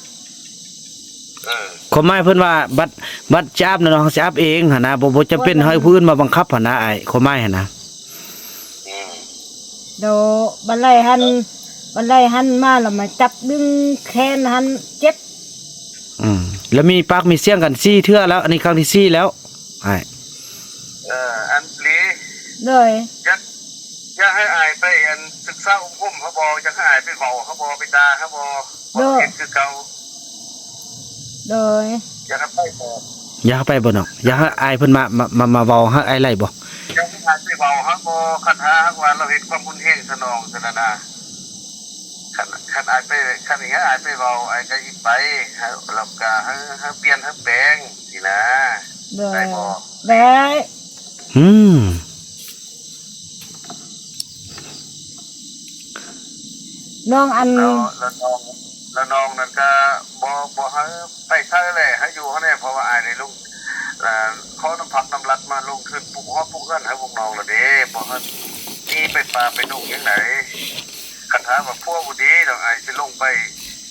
ເອີ ຄວາມໝາຍເພິ່ນວ່າ ບັດ ບັດຈະອາບນະ ນ້ອງຊິອາບເອງຫັ້ນນະ ບໍ່ ບໍ່ຈຳເປັນໃຫ້ຜູ້ອື່ນມາບັງຄັບຫັ້ນນະອ້າຍ ຄວາມໝາຍຫັ້ນນະ. ອືມ ໂດ ບັດໄລ່ຫັ້ນ ບັດໄລ່ຫັ້ນມາແລ້ວມາຈັບດຶງແຂນຫັ້ນເຈັບ. ອືມ ແລ້ວມີປາກມີສຽງກັນສີ່ເທື່ອແລ້ວ ອັນນີ້ຄັ້ງທີສີ່ແລ້ວອ້າຍ. ເອີ ອັນລີ ໂດຍ ຢາກ ຢາກໃຫ້ອ້າຍໄປ ອັນ ສຶກສາອົບຮົມເຮົາບໍ່? ຢາກໃຫ້ອ້າຍໄປເວົ້າເຮົາບໍ່? ໄປດ່າເຮົາບໍ່? ບໍ່ເຮັດຄືເກົ່າ. ໂດຍ ຢາກໃຫ້ໄປບໍ່? ຢາກໃຫ້ໄປບໍ່ນ້ອງ? ຢາກໃຫ້ອ້າຍເພິ່ນມາ ມາ ມາ ມາເວົ້າໃຫ້ອ້າຍໄລ່ບໍ່? ຢາກໃຫ້ອ້າຍໄປເວົ້າເຮົາບໍ່? ຄັນຖ້າຫາກວ່າລາວເຮັດຄວາມຮຸນແຮງໃສ່ນ້ອງຊັ້ນນະ. ຄັນ ຄັນອ້າຍໄປ ຄັນອີຫຍັງອ້າຍໄປເວົ້າ ອ້າຍກໍອີກໄປ ແລ້ວກໍໃຫ້ ໃຫ້ປ່ຽນໃຫ້ແປງຊີ້ນະ. ໂດຍ ໄດ້ບໍ່? ໄດ້. ອືມ ນ້ອງອັນ ແລ້ວ ແລ້ວນ້ອງ ແລ້ວນ້ອງນັ້ນກໍບໍ່ ບໍ່ໃຫ້ໄປໃສແຫຼະ ໃຫ້ຢູ່ຫັ້ນແຫຼະ ເພາະວ່າອ້າຍໄດ້ລົງ ເອີ ຂໍນຳພັກນຳລັດມາລົງທຶນປຸກຮອດປຸກເຮືອນໃຫ້ພວກນ້ອງແລ້ວເດ້ ບໍ່ໃຫ້ໜີໄປປ່າໄປດົງຫຍັງໃດ. ຄັນຖ້າວ່າຜົວບໍ່ດີດອກ ອ້າຍຊິລົງໄປ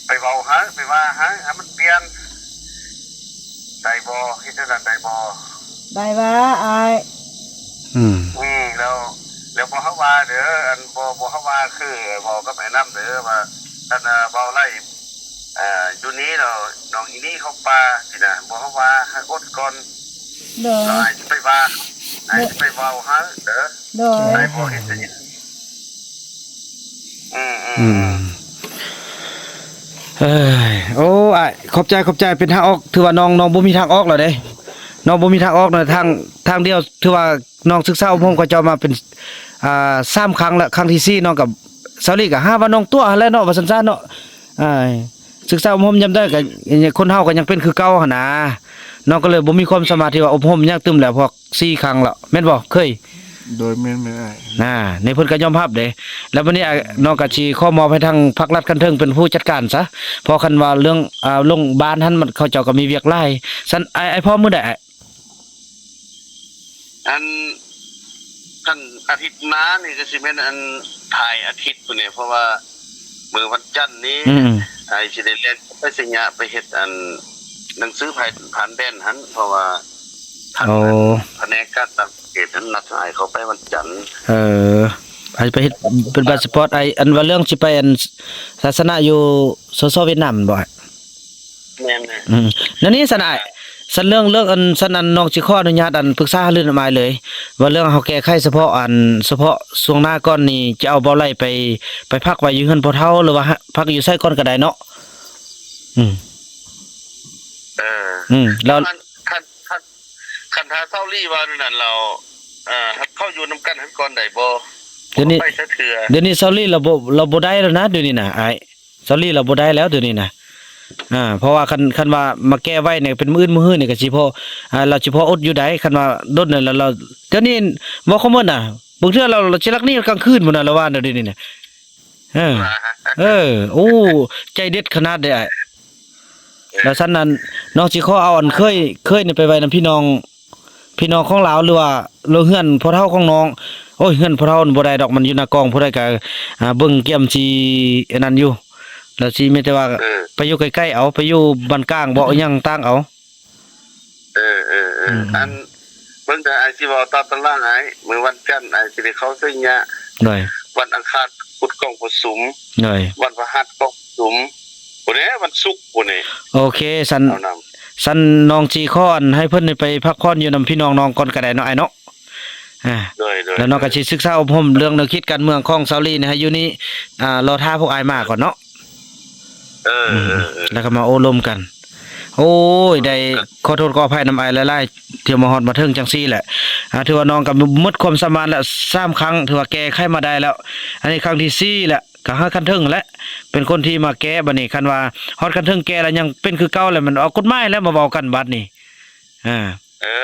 ໄປເວົ້າໃຫ້ ໄປວ່າໃຫ້ ໃຫ້ມັນປ່ຽນ ໄດ້ບໍ່? ເຮັດແນວນັ້ນໄດ້ບໍ່? ໄດ້ວ່າອ້າຍ ອືມ ອືມ ແລ້ວ ແລ້ວບໍ່ໃຫ້ວ່າເດີ ອັນ ບໍ່ ບໍ່ໃຫ້ວ່າ ຄືເວົ້າກັບອ້າຍນຳເດີວ່າ ອັນ ເວົ້າໄລ່ ເອີ ຢູ່ນີ້ແລ້ວ ນ້ອງອີນີ້ເຂົ້າປ່າຊີ້ນະ ບໍ່ໃຫ້ວ່າ ໃຫ້ອົດກ່ອນ ໂດຍ ແລ້ວອ້າຍຊິໄປວ່າ ໂດຍ ອ້າຍຊິໄປເວົ້າໃຫ້ເດີ ໂດຍ ອ້າຍບໍ່ເຮັດ ອືມ ອືມ ອືມ ເອີຍ ໂອ້ ອ້າຍ ຂອບໃຈ ຂອບໃຈ ເປັນທາງອອກ ຖືວ່ານ້ອງ ນ້ອງບໍ່ມີທາງອອກແລ້ວເດ້ ນ້ອງບໍ່ມີທາງອອກແລ້ວ ທາງ ທາງດຽວ ຖືວ່ານ້ອງສຶກສາອົບຮົມເຂົາເຈົ້າມາເປັນ ອ່າ ສາມຄັ້ງແລ້ວ ຄັ້ງທີສີ່ ນ້ອງກັບສາວລີກໍຫາວ່ານ້ອງຕົວະຫັ້ນແຫຼະເນາະ ວ່າຊັ້ນຊະເນາະ ອ່າ ສຶກສາອົບຮົມຍາມໃດກໍ ຄົນເຮົາກໍຍັງເປັນຄືເກົ່າຫັ້ນນາ ນ້ອງກໍເລີຍບໍ່ມີຄວາມສາມາດທີ່ວ່າອົບຮົມຫຍັງຕື່ມແລ້ວ ພວກ ສີ່ຄັ້ງແລ້ວ ແມ່ນບໍ່? ເຄີຍ ໂດຍ ແມ່ນໆ ອ້າຍ ນາ ໃນເພິ່ນກໍຍອມຮັບເດ້ ແລ້ວບັດນີ້ ນ້ອງກໍຊິຂໍມອບໃຫ້ທາງພັກລັດຂັ້ນເທິງເປັນຜູ້ຈັດການຊະ ເພາະຄັນວ່າເລື່ອງ ອ່າ ໂລງບານຫັ້ນ ມັນ ເຂົາເຈົ້າກໍມີວຽກຫຼາຍ ຊັ້ນ ອ້າຍ ອ້າຍພ້ອມມື້ໃດ? ອັນ ຄັນອາທິດໜ້ານີ້ກໍຊິແມ່ນ ອັນ ທ້າຍອາທິດພຸ້ນແຫຼະ ເພາະວ່າມື້ວັນຈັນນີ້ ອືມ ອ້າຍຊິໄດ້ແລ່ນໄປໄຊຍະ ໄປເຮັດ ອັນ ໜັງສືຜ່ານ ຜ່ານແດນຫັ້ນ ເພາະວ່າ ໂອ້ ພະແນກການຕ່າງປະເທດຫັ້ນນັດໃຫ້ເຂົ້າໄປວັນຈັນ ເອີ ໃຫ້ໄປເຮັດເປັນພາສປອດ ໄອ້ ອັນວ່າເລື່ອງຊິໄປ ອັນ ທັດສະນະຢູ່ ສສ ຫວຽດນາມແມ່ນບໍ່? ແມ່ນ ອືມ ແລ້ວນີ້ຊັ້ນອ້າຍ ຊັ້ນເລື່ອງ ເລື່ອງອັນ ຊັ້ນອັນ ນ້ອງຊິຂໍອະນຸຍາດ ອັນ ປຶກສາຫາລືນຳອ້າຍເລີຍ ວ່າເລື່ອງເຮົາແກ້ໄຂສະເພາະ ອັນ ສະເພາະຊ່ວງໜ້າກ່ອນນີ້ ຈະເອົາບ່າວໄຫຼໄປ ໄປພັກໄວ້ຢູ່ເຮືອນພໍ່ເຖົ້າ ຫຼືວ່າພັກຢູ່ໃສກ່ອນກໍໄດ້ເນາະ ອືມ ເອີ ອືມ ແລ້ວ ຄັນ ຄັນ ຄັນຖ້າເຊົາລີວ່າແນວນັ້ນແລ້ວ ເອີ ເຮົາຢູ່ນຳກັນຫັ້ນກ່ອນໄດ້ບໍ່? ດຽວນີ້ ບໍ່ໄປຈັກເທື່ອ ດຽວນີ້ເຊົາລີລາວບໍ່ ລາວບໍ່ໄດ້ແລ້ວນະ ດຽວນີ້ນະອ້າຍ ເຊົາລີລາວບໍ່ໄດ້ແລ້ວດຽວນີ້ນະ ອ່າ ເພາະວ່າຄັນ ຄັນວ່າມາແກ້ໄວ້ນີ້ ເປັນມື້ອື່ນມື້ຮືນີ້ກໍຊິພໍ ອ່າ ລາວຊິພໍອົດຢູ່ໃດ ຄັນວ່າດົນແລ້ວ ລາວ ດຽວນີ້ເວົ້າຄວາມໝົດນະ ບາງເທື່ອລາວ ລາວຊິລັກໜີກາງຄືນພຸ້ນນະ ລາວວ່າດຽວນີ້ນະ ເອີ ເອີ ໂອ້ ໃຈເດັດຂະໜາດເດ້ອ້າຍ. ແລ້ວຊັ້ນນັ້ນ ນ້ອງຊິຂໍເອົາອັນເຄີຍ ເຄີຍນີ້ໄປໄວ້ນຳພີ່ນ້ອງ ພີ່ນ້ອງຂອງລາວ ຫຼືວ່າເຮືອນພໍ່ເຖົ້າຂອງນ້ອງ. ໂອ້ຍ ເຮືອນພໍ່ເຖົ້າບໍ່ໄດ້ດອກ ມັນຢູ່ໜ້າກອງ ຜູ້ໃດກໍ ອ່າ ເບິ່ງກຽມຊິອັນນັ້ນຢູ່ ແລ້ວຊິມີແຕ່ວ່າ ເອີ ໄປຢູ່ໃກ້ໆເອົາ ໄປຢູ່ບ້ານກາງເບາະ ອີ່ຫຍັງຕ່າງເອົາ. ເອີ ເອີ ເອີ ອືມ ອັນ ເບິ່ງເດີ ອ້າຍຊິເວົ້າຕາມຕາລາງອ້າຍ ມື້ວັນຈັນອ້າຍຊິໄດ້ເຂົ້າໄຊຍະ ໂດຍ ວັນອັງຄານພຸດກອງປະຊຸມ ໂດຍ ວັນພະຫັດກອງປະຊຸມ ພຸ້ນແຫຼະ ວັນສຸກພຸ້ນນີ້. ໂອເຄ ຊັ້ນ ຊັ້ນນ້ອງຊິຂໍອັນໃຫ້ເພິ່ນໄປພັກຜ່ອນຢູ່ນຳພີ່ນ້ອງນ້ອງກ່ອນກໍໄດ້ເນາະອ້າຍເນາະ. ອ່າ ໂດຍໆ ແລ້ວນ້ອງກໍຊິສຶກສາອົບຮົມເລື່ອງແນວຄິດການເມືອງຂອງຊາວລີນີ້ໃຫ້ຢູ່ນີ້ ອ່າ ລໍຖ້າພວກອ້າຍມາກ່ອນເນາະ. ເອີ ອືມ ເອີ ເອີ ແລ້ວກໍມາໂອ້ລົມກັນ. ໂອ້ຍ ໄດ້ຂໍໂທດຂໍອະໄພນຳອ້າຍຫຼາຍໆ ທີ່ມາຮອດມາເຖິງຈັ່ງຊີ້ແຫຼະ. ອ່າ ຖືວ່ານ້ອງກໍໝົດຄວາມສາມາດແລ້ວ ສາມຄັ້ງ ຖືວ່າແກ້ໄຂມາໄດ້ແລ້ວ ອັນນີ້ຄັ້ງທີສີ່ແລ້ວ ກໍໃຫ້ຂັ້ນເທິງແຫຼະ ເປັນຄົນທີ່ມາແກ້. ບັດນີ້ຄັນວ່າຮອດຂັ້ນເທິງແກ້ແລ້ວຍັງເປັນຄືເກົ່າແລ້ວ ມັນອອກກົດໝາຍແລ້ວ ມາເວົ້າກັນບັດນີ້. ອ່າ ເອີ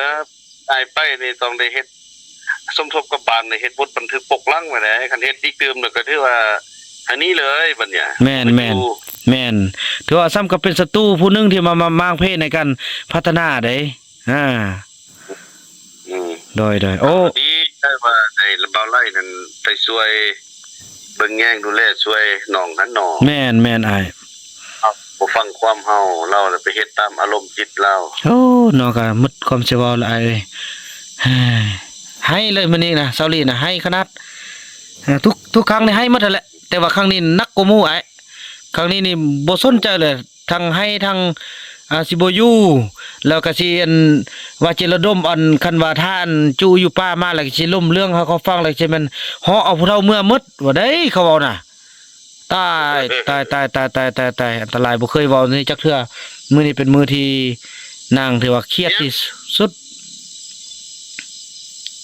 ໄປໄປນີ້ຕ້ອງໄດ້ເຮັດ ສົມທົບກັບບ້ານໄດ້ເຮັດບົດບັນທຶກປົກຫຼັງໄວ້ແຫຼະ. ຄັນເຮັດອີກຕື່ມແລ້ວກໍຖືວ່າອັນນີ້ເລີຍບັດເນີ້ຍ. ແມ່ນໆ ແມ່ນ ຖືວ່າສ່ຳກັບເປັນສັດຕູຜູ້ໜຶ່ງທີ່ມາ ມາມ້າງເພໃນການພັດທະນາເດ້. ອ່າ ອືມ ໂດຍໆ ໂອ້ ດີໃຈວ່າໄດ້ບ່າວໄຫຼນັ້ນໄປຊ່ວຍເບິ່ງແຍງດູແລຊ່ວຍນ້ອງຫັ້ນເນາະ. ແມ່ນໆ ອ້າຍ ເຮົາບໍ່ຟັງຄວາມເຮົາ ລາວລະໄປເຮັດຕາມອາລົມຈິດລາວ. ໂອ້ ນ້ອງກໍໝົດຄວາມຊິເວົ້າລະອ້າຍເອີຍ. ໄຫ້ເລີຍມື້ນີ້ນະ ຊາວລີນະ ໄຫ້ຂະໜາດ. ເອີ ທຸກ ທຸກຄັ້ງນີ້ໄຫ້ໝົດຫັ້ນແຫຼະ ແຕ່ວ່າຄັ້ງນີ້ໜັກກວ່າໝູ່ອ້າຍ. ຄັ້ງນີ້ນີ້ບໍ່ສົນໃຈເລີຍ ທັງໄຫ້ທັງ ອ່າ ຊິບໍ່ຢູ່ ແລ້ວກໍຊິ ອັນ ວ່າຈະລະດົມ ອັນ ຄັນວ່າຖ້າ ອັນ ຈຸຢູ່ປ່າມາ ແລ້ວກໍຊິລົ້ມເລື່ອງໃຫ້ເຂົາຟັງ ແລ້ວຊິແມ່ນເຫາະເອົາຜູ້ເຖົ້າເມືອໝົດ ວ່າໄດ໋ ເຂົາເວົ້ານະ. ຕາຍ ຕາຍ ຕາຍ ຕາຍ ຕາຍ ຕາຍ ຕາຍ ອັນຕະລາຍ ບໍ່ເຄີຍເວົ້ານີ້ຈັກເທື່ອ. ມື້ນີ້ເປັນມື້ທີ່ນາງຖືວ່າຄຽດທີ່ສຸດ.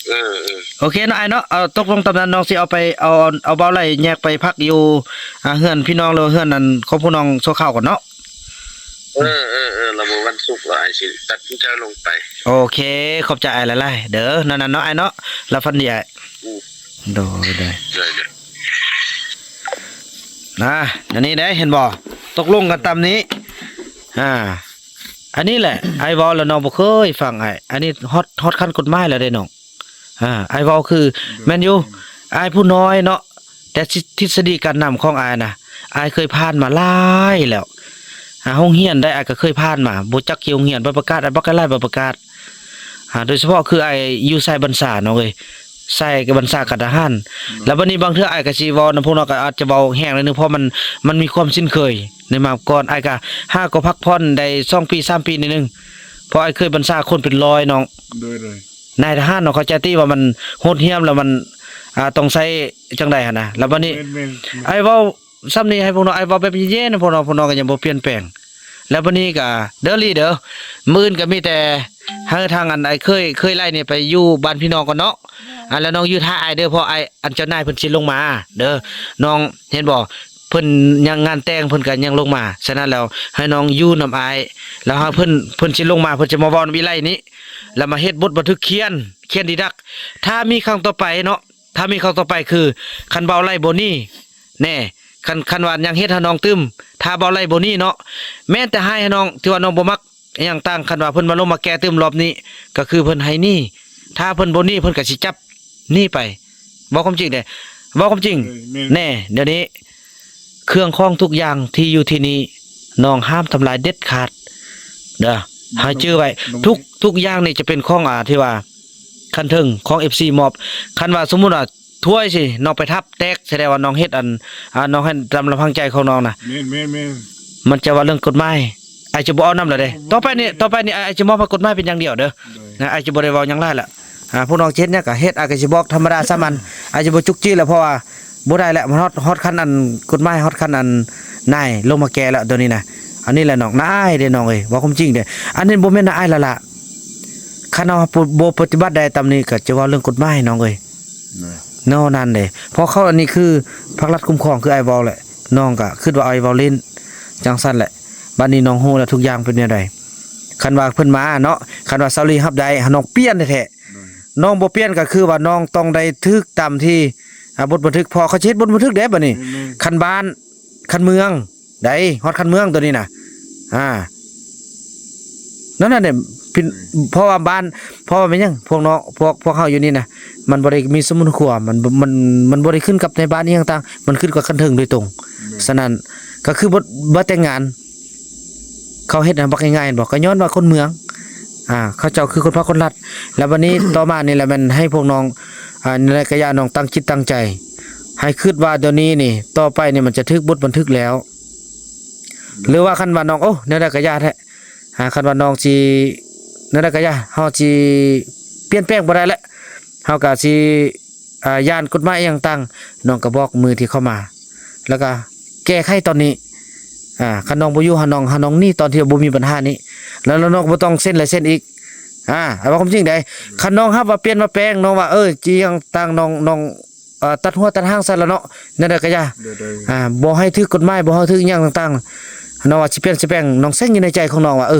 ເອີ ເອີ ໂອເຄເນາະ ອ້າຍເນາະ. ເອົາ ຕົກລົງຕາມນັ້ນ ນ້ອງຊິເອົາໄປ ເອົາ ເອົາບ່າວໄຫຼແຍກໄປພັກຢູ່ ອ່າ ເຮືອນພີ່ນ້ອງ ຫຼືວ່າເຮືອນ ອັນ ຂອງຜູ້ນ້ອງຊົ່ວຄາວກ່ອນເນາະ. ເອີ ເອີ ເອີ ລະມື້ວັນສຸກລະອ້າຍຊິຕັດສິນໃຈລົງໄປ. ໂອເຄ ຂອບໃຈອ້າຍຫຼາຍໆເດີ. ນັ້ນໆເນາະ ອ້າຍເນາະ ລະຝັນດີອ້າຍ. ອືມ ໂດຍ ໂດຍ ໂດຍ ໂດຍ. ນະ ອັນນີ້ເດ້ ເຫັນບໍ່? ຕົກລົງກັນຕາມນີ້. ອ່າ ອັນນີ້ແຫຼະ ອ້າຍເວົ້າແລ້ວນ້ອງບໍ່ເຄີຍຟັງອ້າຍ. ອັນນີ້ຮອດ ຮອດຂັ້ນກົດໝາຍແລ້ວເດ້ນ້ອງ. ອ່າ ອ້າຍເວົ້າຄືແມ່ນຢູ່ ອ້າຍຜູ້ນ້ອຍເນາະ, ແຕ່ທິດສະດີການນຳຂອງອ້າຍນະ ອ້າຍເຄີຍຜ່ານມາຫຼາຍແລ້ວ. ອ່າ ໂຮງຮຽນໃດອ້າຍກໍເຄີຍຜ່ານມາ, ບໍ່ຈັກເຂດໂຮງຮຽນ ໃບປະກາດ ອ້າຍບັກຫຼາຍໃບປະກາດ. ອ່າ ໂດຍສະເພາະຄືອ້າຍຢູ່ສາຍບັນຊານ້ອງເອີຍ, ສາຍບັນຊາການທະຫານ. ແລ້ວບັດນີ້ບາງເທື່ອອ້າຍກໍຊິເວົ້ານຳພວກນ້ອງ ກໍອາດຈະເວົ້າແຮງໜ້ອຍໜຶ່ງ ເພາະມັນ ມັນມີຄວາມຊິນເຄີຍໃນມາກ່ອນ. ອ້າຍກໍຫາກໍພັກຜ່ອນໄດ້ສອງປີສາມປີໜ້ອຍໜຶ່ງ ເພາະອ້າຍເຄີຍບັນຊາຄົນເປັນຮ້ອຍນ້ອງ. ໂດຍ ໂດຍ. ນາຍທະຫານເນາະ ເຂົາໃຈຕິວ່າມັນໂຫດຮ້າຍ ແລ້ວມັນ ອ່າ ຕ້ອງໃຊ້ຈັ່ງໃດຫັ້ນນະ. ແລ້ວບັດນີ້ ແມ່ນໆໆ ອ້າຍເວົ້າຊ່ຳນີ້ໃຫ້ພວກນ້ອງ ອ້າຍເວົ້າແບບເຢັນໆ ພວກນ້ອງ ພວກນ້ອງກໍຍັງບໍ່ປ່ຽນແປງ. ແລ້ວບັດນີ້ກໍເດີລີເດີ ມື້ອື່ນກໍມີແຕ່ໃຫ້ທາງອັນອ້າຍເຄີຍ ເຄີຍໄລ່ນີ້ໄປຢູ່ບ້ານພີ່ນ້ອງກ່ອນເນາະ. ອ່າ ແລ້ວນ້ອງຢູ່ຖ້າອ້າຍເດີ ເພາະອ້າຍ ອັນເຈົ້ານາຍເພິ່ນຊິລົງມາເດີ. ນ້ອງເຫັນບໍ່ ເພິ່ນຍັງງານແຕ່ງ ເພິ່ນກໍຍັງລົງມາ. ສະນັ້ນແລ້ວໃຫ້ນ້ອງຢູ່ນຳອ້າຍ ແລ້ວເຮົາ ເພິ່ນ ເພິ່ນຊິລົງມາ ເພິ່ນຊິມາເວົ້ານຳອີ່ໄລ່ນີ້ ແລ້ວມາເຮັດບົດບັນທຶກຂຽນ ຂຽນດີດັກ. ຖ້າມີຄັ້ງຕໍ່ໄປເນາະ ຖ້າມີຄັ້ງຕໍ່ໄປຄື ຄັນເວົ້າໄລ່ບໍ່ໜີແນ່ ຄັນ ຄັນວ່າຍັງເຮັດໃຫ້ນ້ອງຕື່ມ ຖ້າເວົ້າໄລ່ບໍ່ໜີເນາະ ແມ່ນແຕ່ຮ້າຍໃຫ້ນ້ອງ ທີ່ວ່ານ້ອງບໍ່ມັກ ອີ່ຫຍັງຕ່າງ. ຄັນວ່າເພິ່ນມາລົມມາແກ່ຕື່ມລອບນີ້ ກໍຄືເພິ່ນໃຫ້ໜີ. ຖ້າເພິ່ນບໍ່ໜີ ເພິ່ນກໍຊິຈັບໜີໄປ. ເວົ້າຄວາມຈິງເດ້ ເວົ້າຄວາມຈິງ. ເອີ ແມ່ນ ແນ່ ດຽວນີ້ເຄື່ອງຂອງທຸກຢ່າງທີ່ຢູ່ທີ່ນີ້ ນ້ອງຫ້າມທຳລາຍເດັດຂາດເດີ. ໃຫ້ຈື່ໄວ້ ທຸກ ທຸກຢ່າງນີ້ຈະເປັນຂອງ ອ່າ ທີ່ວ່າຂັ້ນເທິງຂອງເອັຟຊີມອບ. ຄັນວ່າສົມມຸດວ່າ ຖ້ວຍຊິນ້ອງໄປທັບແຕກ ສະແດງວ່ານ້ອງເຮັດອັນ ອ່າ ນ້ອງໃຫ້ຕາມລຳພັງໃຈຂອງນ້ອງນະ. ແມ່ນໆໆ ມັນຈະວ່າເລື່ອງກົດໝາຍ ອ້າຍຈະບໍ່ເອົານຳແລ້ວເດ້. ຕໍ່ໄປນີ້ ຕໍ່ໄປນີ້ອ້າຍຈະມອບໃຫ້ກົດໝາຍເປັນຢ່າງດຽວເດີ. ໂດຍ ນະ ອ້າຍຈະບໍ່ໄດ້ເວົ້າຫຍັງຫຼາຍລະ. ອ່າ ພວກນ້ອງຈະເຮັດຫຍັງກໍເຮັດ ອ້າຍກໍຊິບອກທຳມະດາສາມັນ. ອ້າຍຈະບໍ່ຈຸກຈິກແລ້ວ ເພາະວ່າບໍ່ໄດ້ແລ້ວ ມັນຮອດ ຮອດຂັ້ນອັນກົດໝາຍ ຮອດຂັ້ນອັນນາຍລົງມາແກ່ແລ້ວ ໂຕນີ້ນະ. ອັນນີ້ແຫຼະນ້ອງ ນ້າອ້າຍເດ້ນ້ອງເອີຍ ເວົ້າຄວາມຈິງເດ້. ອັນນີ້ບໍ່ແມ່ນນ້າອ້າຍລະລະ ຄັນເຮົາບໍ່ ບໍ່ປະຕິບັດໄດ້ຕາມນີ້ ກໍຈະເວົ້າເລື່ອງກົດໝາຍນ້ອງເອີຍ. ເນາະ ນັ້ນເດ້ ເພາະເຂົາອັນນີ້ຄືພາກລັດຄຸ້ມຄອງ ຄືອ້າຍເວົ້າແຫຼະ. ນ້ອງກໍຄິດວ່າອ້າຍເວົ້າຫຼິ້ນ ຈັ່ງຊັ້ນແຫຼະ. ບັດນີ້ນ້ອງຮູ້ແລ້ວທຸກຢ່າງເປັນແນວໃດ. ຄັນວ່າເພິ່ນມາເນາະ ຄັນວ່າສາວລີຮັບໄດ້ ໃຫ້ນ້ອງປ່ຽນແທ້ໆ. ໂດຍ ນ້ອງບໍ່ປ່ຽນກໍຄືວ່ານ້ອງຕ້ອງໄດ້ຖືກຕາມທີ່ ອ່າ ບົດບັນທຶກ ເພາະເຂົາຊິເຮັດບົດບັນທຶກເດ້ບັດນີ້. ແມ່ນໆ ຄັນບ້ານ ຄັນເມືອງ ໄດ້ຮອດຂັ້ນເມືອງໂຕນີ້ນະ. ອ່າ ນັ້ນນະເດ້ ເພາະວ່າບ້ານ ເພາະວ່າແມ່ນຫຍັງ ພວກເນາະ ພວກ ພວກເຮົາຢູ່ນີ້ນະ ມັນບໍ່ໄດ້ມີສົມມຸດຄົວ ມັນ ມັນ ມັນບໍ່ໄດ້ຂຶ້ນກັບນາຍບ້ານອີ່ຫຍັງຕ່າງ ມັນຂຶ້ນກັບຂັ້ນເທິງໂດຍຕົງ. ສະນັ້ນກໍຄືບໍ່ ບໍ່ແຕ່ງງານ ເຂົາເຮັດໃຫ້ບັກງ່າຍໆ ເຫັນບໍ່? ກໍຍ້ອນວ່າຄົນເມືອງ ອ່າ ເຂົາເຈົ້າຄືຄົນພາກຄົນລັດ. ແລ້ວບັດນີ້ ຕໍ່ມານີ້ແຫຼະ ແມ່ນໃຫ້ພວກນ້ອງ ອ່າ ໃນໄລຍະຍາວ ນ້ອງຕັ້ງຈິດຕັ້ງໃຈ ໃຫ້ຄິດວ່າດຽວນີ້ນີ້ ຕໍ່ໄປນີ້ມັນຈະຖືກບົດບັນທຶກແລ້ວ ຫຼືວ່າຄັນວ່ານ້ອງ ໂອ້ ແນວໃດກໍຢ່າແທ້ ອ່າ ຄັນວ່ານ້ອງຊິ ແນວໃດກໍຢ່າ ເຮົາຊິປ່ຽນແປງບໍ່ໄດ້ແຫຼະ ເຮົາກໍຊິ ອ່າ ຢ້ານກົດໝາຍອີ່ຫຍັງຕ່າງ ນ້ອງກໍບອກມື້ທີ່ເຂົ້າມາ ແລ້ວກໍແກ້ໄຂຕອນນີ້. ອ່າ ຄັນນ້ອງບໍ່ຢູ່ ໃຫ້ນ້ອງ ໃຫ້ນ້ອງໜີຕອນທີ່ບໍ່ມີບັນຫານີ້ ແລ້ວ ແລ້ວນ້ອງບໍ່ຕ້ອງເຊັນລາຍເຊັນອີກ. ອ່າ ເວົ້າຄວາມຈິງໃດ ຄັນນ້ອງຮັບວ່າປ່ຽນມາແປງ ນ້ອງວ່າ ເອີ ຈິຫຍັງຕ່າງ ນ້ອງ ນ້ອງ ເອີ ຕັດຫົວຕັດຫາງຊັ້ນລະເນາະ ແນວໃດກໍຢ່າ. ໂດຍ ໂດຍ ອ່າ ບໍ່ໃຫ້ຖືກກົດໝາຍ ບໍ່ໃຫ້ຖືກອີ່ຫຍັງຕ່າງໆ ນ້ອງວ່າຊິປ່ຽນຊິແປງ ນ້ອງເຊັງຢູ່ໃນໃຈຂອງນ້ອງວ່າ ເອີ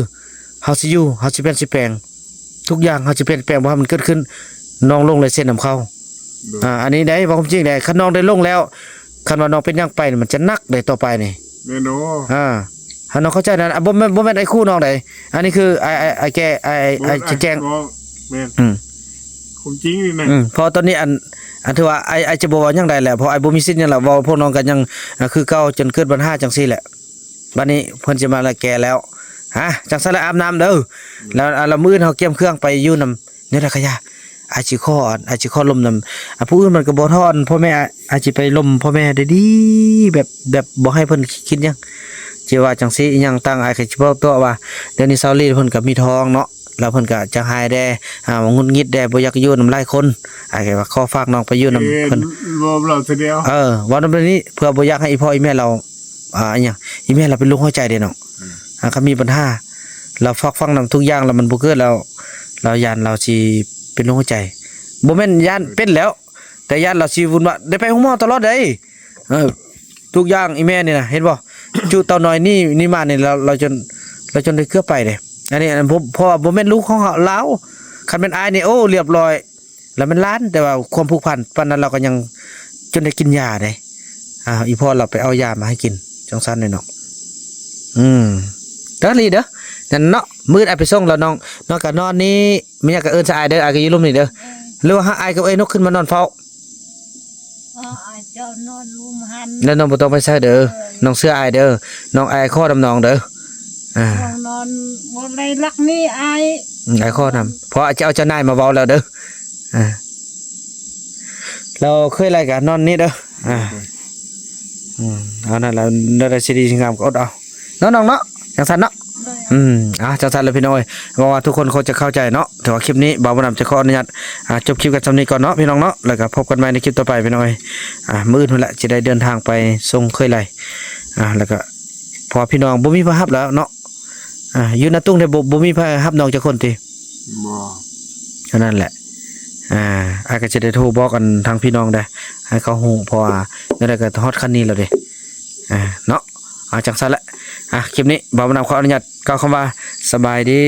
ເຮົາຊິຢູ່ ເຮົາຊິປ່ຽນຊິແປງ ທຸກຢ່າງເຮົາຊິປ່ຽນແປງ ບໍ່ໃຫ້ມັນເກີດຂຶ້ນ ນ້ອງລົງລາຍເຊັນນຳເຂົາ. ໂດຍ ອ່າ ອັນນີ້ໃດ ເວົ້າຄວາມຈິງໃດ ຄັນນ້ອງໄດ້ລົງແລ້ວ ຄັນວ່ານ້ອງເປັນຫຍັງໄປນີ້ ມັນຈະໜັກໃດຕໍ່ໄປນີ້. ແມ່ນເນາະ. ອ່າ ໃຫ້ນ້ອງເຂົ້າໃຈນັ້ນ ບໍ່ແມ່ນ ບໍ່ແມ່ນອ້າຍຂູ່ນ້ອງໃດ ອັນນີ້ຄືອ້າຍ ອ້າຍ ອ້າຍແກ້ ອ້າຍ ອ້າຍຊິແຈ້ງ. ແມ່ນ ອືມ ຄວາມຈິງນີ້ນະ. ອືມ ເພາະຕອນນີ້ອັນ ອັນຖືວ່າອ້າຍ ອ້າຍຈະບໍ່ເວົ້າຫຍັງໄດ້ແລ້ວ ເພາະອ້າຍບໍ່ມີສິດຫຍັງແລ້ວ ເວົ້າພວກນ້ອງກໍຍັງ ອ່າ ຄືເກົ່າ ຈົນເກີດບັນຫາຈັ່ງຊີ້ແຫຼະ. ບັດນີ້ເພິ່ນຊິມາລະແກ່ແລ້ວ ຮະ ຈັ່ງຊັ້ນລະອາບນ້ຳເດີ. ແລ້ວ ແລ້ວມື້ອື່ນເຮົາກຽມເຄື່ອງໄປຢູ່ນຳ ແນວໃດກະຢ່າ ອ້າຍຊິຂໍ ອ້າຍຊິຂໍລົມນຳ ອ່າ ຜູ້ອື່ນມັນກະບໍ່ທໍ່ ພໍ່ແມ່ ອ້າຍຊິໄປລົມພໍ່ແມ່ໄດ້ດີ ແບບ ແບບບໍ່ໃຫ້ເພິ່ນຄິດຫຍັງ ຊິວ່າຈັ່ງຊີ້ອີ່ຫຍັງຕ່າງ ອ້າຍກະຊິບອກຕົວະວ່າ ດຽວນີ້ສາວລີເພິ່ນກະມີທ້ອງເນາະ ແລ້ວເພິ່ນກະຈະຫາຍແດ່ ອ່າ ຫງຸດຫງິດແດ່ ບໍ່ຢາກຢູ່ນຳຫຼາຍຄົນ ອ້າຍກະວ່າຂໍຝາກນ້ອງໄປຢູ່ນຳເພິ່ນ ເວົ້ານຳແບບນີ້ ເພື່ອບໍ່ຢາກໃຫ້ອີ່ພໍ່ອີ່ແມ່ລາວ ອ່າ ອີ່ຫຍັງ ອີ່ແມ່ລາວເປັນໂລກຫົວໃຈເດ້ນ້ອງ ອືມ ອ່າ ຄັນມີບັນຫາ ລາວຝາກຝັງນຳທຸກຢ່າງ ແລ້ວມັນບໍ່ເກີດ ແລ້ວ ລາວຢ້ານລາວຊິເປັນໂລກຫົວໃຈ ບໍ່ແມ່ນຢ້ານເປັນແລ້ວ ແຕ່ຢ້ານລາວຊິວຸ່ນວາຍ ໄດ້ໄປໂຮງໝໍຕະຫຼອດເດ້ ເອີ ທຸກຢ່າງ ອີ່ແມ່ນີ້ນະ ເຫັນບໍ່ ຈຸເຕົ້ານ້ອຍໜີ ໜີມານີ້ ລາວ ລາວຈົນ ລາວຈົນໄດ້ເກືອບໄປເດ້ ອັນນີ້ ອັນນັ້ນ ເພາະວ່າບໍ່ແມ່ນລູກຂອງເຮົາ ລາວ ຄັນແມ່ນອ້າຍນີ້ ໂອ້ ລຽບລ້ອຍ ລາວແມ່ນຫຼານ ແຕ່ວ່າຄວາມຜູກພັນປານນັ້ນ ລາວກໍຍັງຈົນໄດ້ກິນຢາເດ້ ອ່າ ອີ່ພໍ່ລາວໄປເອົາຢາມາໃຫ້ກິນ ຈັ່ງຊັ້ນແຫຼະເນາະ. ອືມ ເດີລີເດີ ນັ້ນເນາະ ມື້ອື່ນອ້າຍໄປສົ່ງແລ້ວ ນ້ອງ ນ້ອງກໍນອນນີ້ ແມ່ນຫຍັງກໍເອີ້ນຊະອ້າຍເດີ ອ້າຍກໍຢູ່ລຸ່ມນີ້ເດີ ເອີ ຫຼືວ່າໃຫ້ອ້າຍກັບເອື້ອຍນົກຂຶ້ນມານອນເຝົ້າ? ເອີ ອ້າຍເຈົ້ານອນລຸ່ມຫັ້ນ ແລ້ວນ້ອງບໍ່ຕ້ອງໄປໃສເດີ ເອີ ນ້ອງເຊື່ອອ້າຍເດີ ນ້ອງອາຍຂໍນຳນ້ອງເດີ ອ່າ ນ້ອງນອນບໍ່ໄດ້ລັກນີ້ອ້າຍ ອືມ ອ້າຍຂໍນຳ ເພາະຈະເອົາເຈົ້ານາຍມາເວົ້າແລ້ວເດີ ອ່າ ແລ້ວເຄີຍໄລ່ກໍນອນນີ້ເດີ ອ່າ ອືມ ເອົານັ້ນລະ ແນວໃດຊິດີຊິງາມກໍອົດເອົາເນາະນ້ອງເນາະ ຈັ່ງຊັ້ນເນາະ ໂດຍ ອືມ ອ່າ ຈັ່ງຊັ້ນລະພີ່ນ້ອງເອີຍ ຫວັງວ່າທຸກຄົນຄົງຈະເຂົ້າໃຈເນາະ ແຕ່ວ່າຄລິບນີ້ບ່າວບຸນນຳຈະຂໍອະນຸຍາດ ອ່າ ຈົບຄລິບກັນສ່ຳນີ້ກ່ອນເນາະພີ່ນ້ອງເນາະ ແລ້ວກໍພົບກັນໃໝ່ໃນຄລິບຕໍ່ໄປພີ່ນ້ອງເອີຍ ອ່າ ມື້ອື່ນພຸ້ນລະ ຈະໄດ້ເດີນທາງໄປສົ່ງເຂີຍໄລ່ ອ່າ ແລ້ວກໍ ເພາະວ່າພີ່ນ້ອງບໍ່ມີໃຜຮັບແລ້ວເນາະ ອ່າ ຢູ່ນາຕຸງນີ້ບໍ່ ບໍ່ມີໃຜຮັບນ້ອງຈັກຄົນຕິ? ບໍ່ ເທົ່ານັ້ນແຫຼະ ອ່າ ອ້າຍກໍຈະໄດ້ໂທບອກອັນທາງພີ່ນ້ອງໄດ໋ ໃຫ້ເຂົາຮູ້ ເພາະວ່າແນວໃດກໍຮອດຂັ້ນນີ້ແລ້ວເດ້ ອ່າ ເນາະ ອ່າ ຈັ່ງຊັ້ນແຫຼະ ອ່າ ຄລິບນີ້ບ່າວບຸນນຳຂໍອະນຸຍາດກ່າວຄຳວ່າ ສະບາຍດີ.